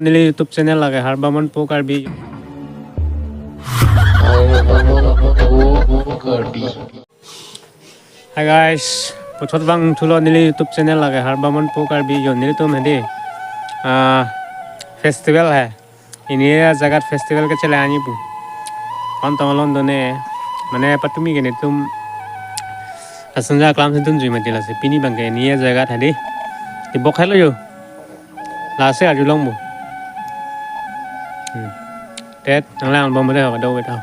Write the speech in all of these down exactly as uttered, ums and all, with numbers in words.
Neli YouTube channel lake Harbamon Po Karbi. Hi guys, puthot vangthulo neli YouTube channel lake Harbamon Po Karbi jo nelitum hedi. Ah, festival hai. Ini ajagat festival kechele ani pu. Kontong alon done. Mane patumi ke nelitum. Asenja aklam si dunjui mati lasi pini abangke ini ajagat hedi. Tibok helo jo. Lasi arjulong bu. Hmm. Tet, nanglang bom deh, kadok beta.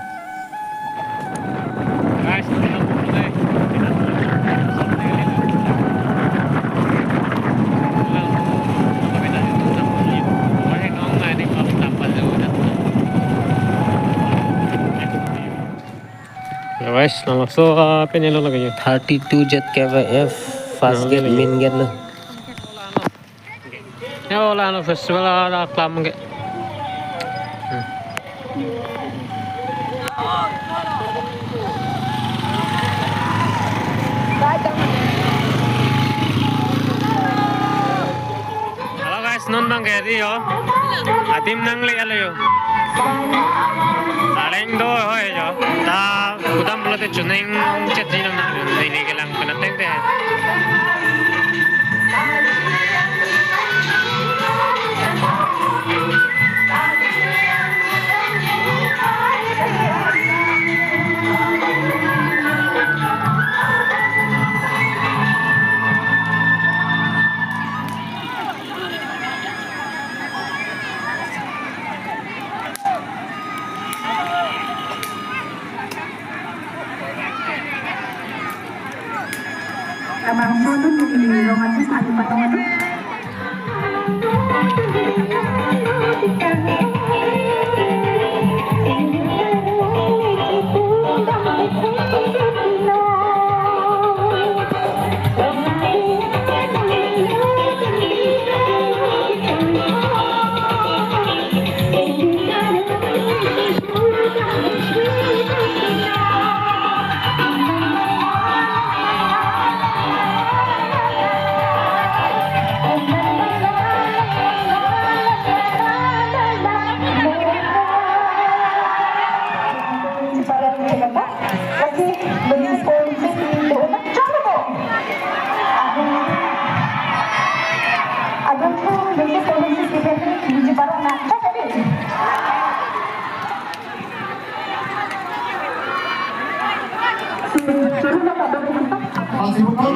Ya guys, nang laso, ah, penelo lagi ya. Thirty-two Z K Y F, first gate, main gate lo. Ya, ola ano festival ada aklam ke. Hmm. Hello guys, non abangke hedi jo. Adim nangle alo jo. Areng do hoi jo. Ta kudam pulote chuning chet jino na. Neli kelang penateng te. Abang Sonu ini romantis tadi patungan.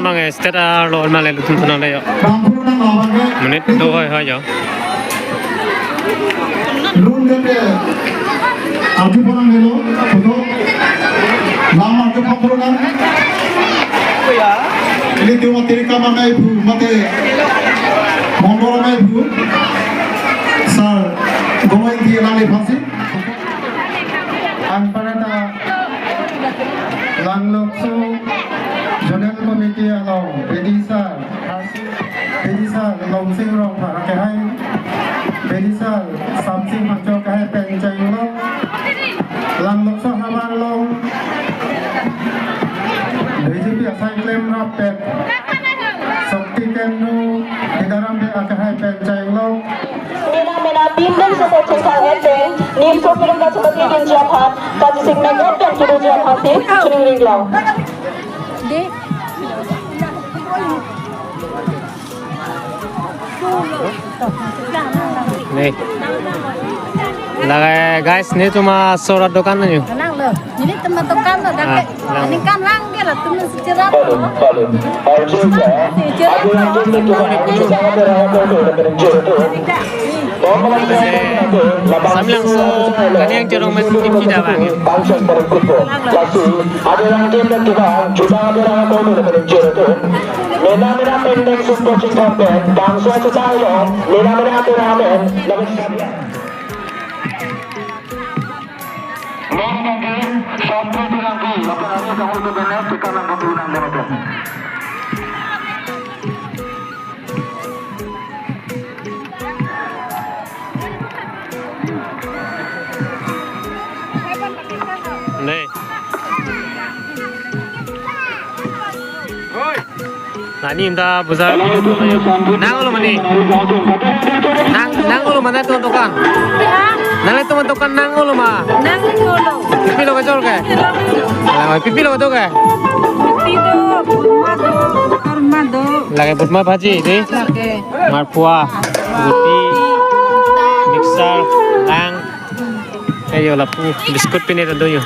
Mang state arlo ma le lutun tuna le jo. Menit do hoi hoi jo. Lun ke ke aju ponang helo, foto. Nama ke pampurungan. Ini tiwa tirika mangai bu mate. Mondol mangai bu. Sir, gomai di lang le phansi. Anparta Langlokso Zonal Committee along, Bedi Sir, Bedi Sir Longsing Rongphar akehai, Bedi Sir Samsing Phangcho akehai pen chenglo, Langlokso havar along B J P asai klemrap pen Shakti Kendro Hidaram Bey akehai pen chenglo. Mena mena bindeng sepo chesang ete, nim so piring kachepati dinji aphan, kachisik megot pen kiduji aphan si, chuning ringlo. Nih. Lake guys, nelitum aso arat dokan na nyu. Nang lo, nelitum adokan lo, ah, dak. Nang. Ningkan lang ke latum si cherap. Balun, balun. Arjun ja. Abu lagi itu, abu lagi itu. Samlang so, kani yang cherong main tim kita bang. Lasu, ada yang tim dan tiga, juga ada yang mau main cherap. Mena mena pendek sumpo chingkam pen, bangso achutai lo, mena mena atuh ramen, lalu. Mena mena sampai bilang ki, apa hari kamu tu benar, kita lambat bilang benar. Nih. Nani imta buza. Nang lo mani. Nang Nang-olo ma nangtum adokan? Ya. Nanglitum adokan nang-olo ma? Nang-olo. Pipi lo kejor ke? Pipi lo kejor. Alang, pipi lo kedo ke? Pipi do, kurma do, kurma do. Lake kurma bhaji dei? Lake. Marpua, ruti, mixer, lang. Ayo lapu, biscuit pine ta do yo.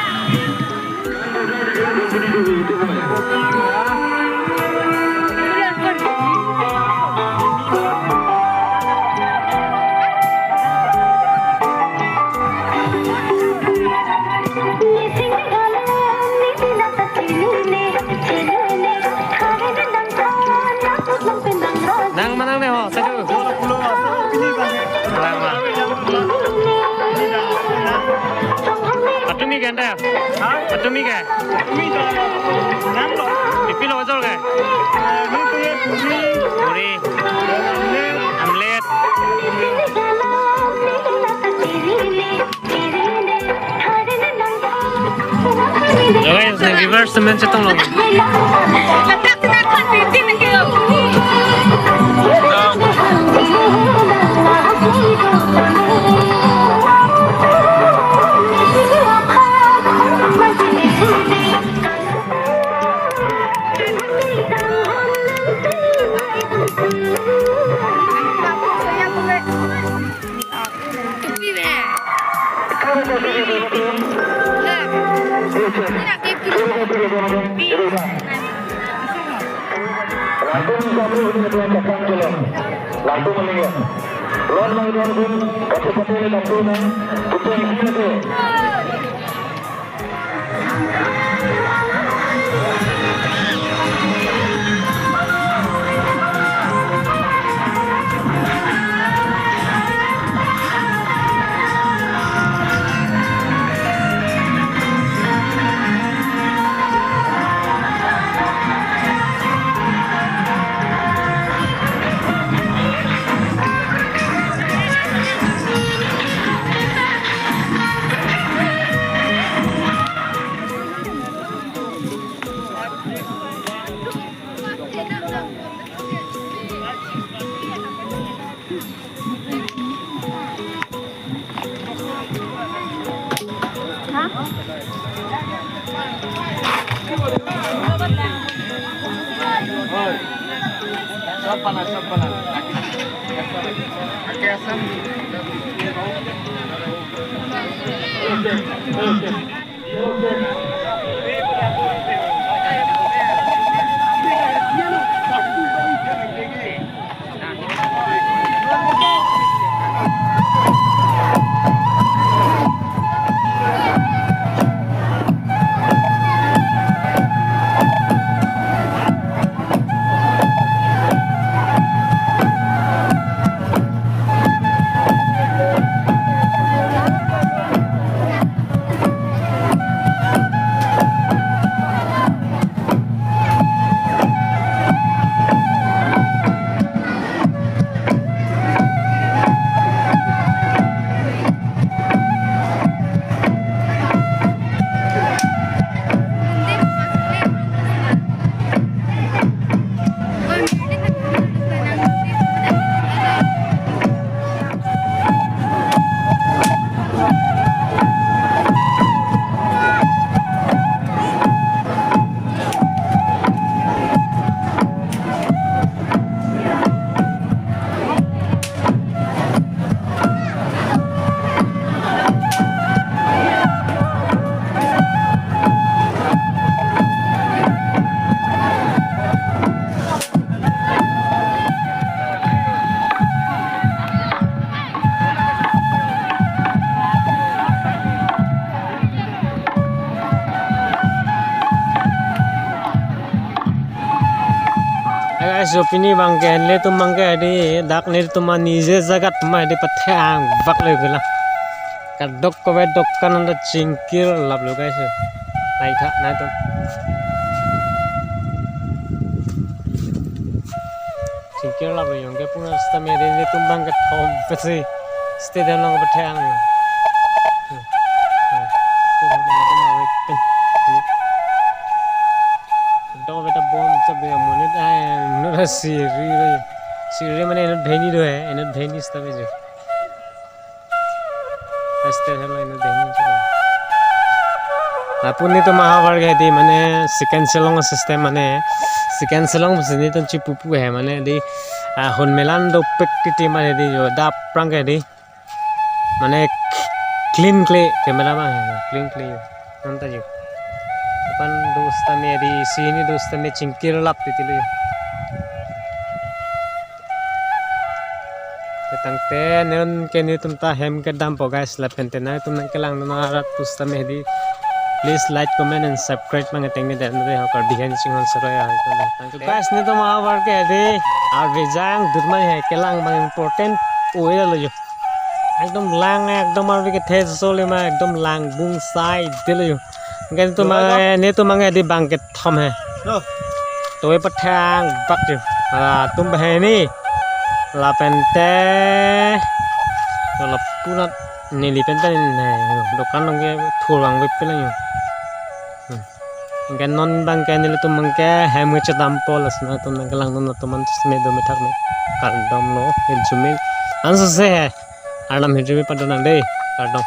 Nang ma nangne ho, sadu. Nang ma. Atumi ke anda? Ha? Atumi ke? Atumi ke. Nang lo. Pipi lo kejor ke? Eh, nang tu ye puri. Puri. Omelette. Omelette. Guys, nang viewers temen chetong lo. Guys, so pini abang ke, nelitum abang ke hedi, dak nelitum anije jagat ma hedi pathang bak le gula. Kadokave dokan anta chingkir laplo guys. Nai tha, nai tum. Chingkir laplo yong ke puna sita me hedi nelitum abang kethom pensi stadium along pathang. Dok beta bom chap de monit ai, inut siri re. Siri mane inut bheni do hai, inut bheni sita bejo. Step hem line dei. Lapu netum ahavar ke dei mane second Shillong system mane second Shillong pusi netum chipupu he mane dei, ah, hon melan dopik titi mane dei jo dap prang ke dei. Mane clean kle camera bang he, clean kle. Nonta jo. Apan do sitame dei, isi hini do sitame chingkir lap titi lo. Tangte non ke netum ta hem kedampo guys, lapen te nangtum nangkelangdun arat pusitame dei. Please like, comment and subscribe mang ateng ni dan dei ho Karbi Hansinghon Sarai ahai. So guys, netum ahavar ke dei Karbi Jang durma he kelang bang important oi lo jo. Ekdom lang, ekdom arve kethe sole ma ekdom lang bung sai dei lo jo. Netum mang, netum mang dei bang kethom he. Lo. Toi pathang bak jo. Ah, tum bahini. Lapen te. Lapu nat neli pen pen ne. Dokan along ke thurang bep pelang jo. Hmm. Ke non bang ke nelitum bang ke hem kechedampo, lasi nangtum nangkelangdun atum an seme do methak me. Kardom lo, hirjume. Anso se he. Arnam hirjume padonang dei. Kardom.